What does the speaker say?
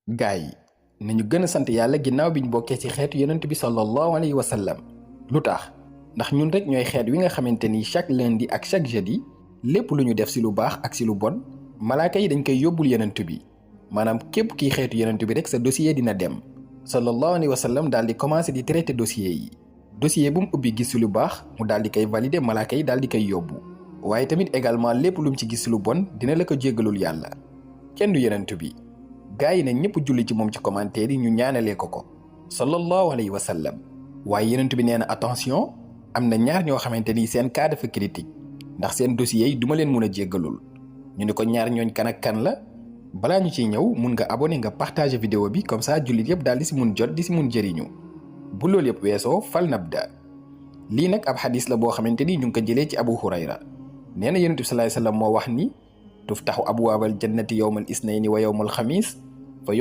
gaay yi nañu gën a sant yàlla ginnaaw bi ñu bokkee ci xeetu yonent bi sallallahu alayhi wa sallam lu tax ndax ñun rek ñooy xeet wi nga xamante ni chaque lundi ak chaque jeudi lépp lu ñu def ci lu baax ak ci lu bon malaaka yi dañ koy yóbbul yonent bi maanaam képp kiy xeetu yonent bi rek sa dossier dina dem sallallahu alayhi wa sallam daal di commencé di traité dossier yi dossier bu mu ubbi gis ci lu baax mu daal di koy valider malaaka yi daal di koy yóbbu waaye tamit également lépp lu mu ci gis ci lu bon dina la ko jéggalul yàlla kenn du yonent bi gaa yi ne ñëpp julli ci moom ci commentaire yi ñu ñaanalee ko sallallahu alayhi wa sallam waaye yonent bi nee na attention am na ñaar ñoo xamante ni seen cas dafa critique ndax seen dossiers yi duma leen mun a jéggalul ñu ne ko ñaar ñooñ kan ak kan la balaa ñu ciy ñëw mun nga abonné nga partager vidéo bi comme ça jullit yëpp daal di si mun jot di si mun jëriñu bu loolu yëpp weesoo fal nabda lii nag ab xadis la boo xamante ni ñu ngi ko jëlee ci Abu Hurayra nee na yonent bi sallallahu alayhi wa sallam moo wax ni tuftaxu abwaabal jannati yowmal isnayni wa yowmal xamis fa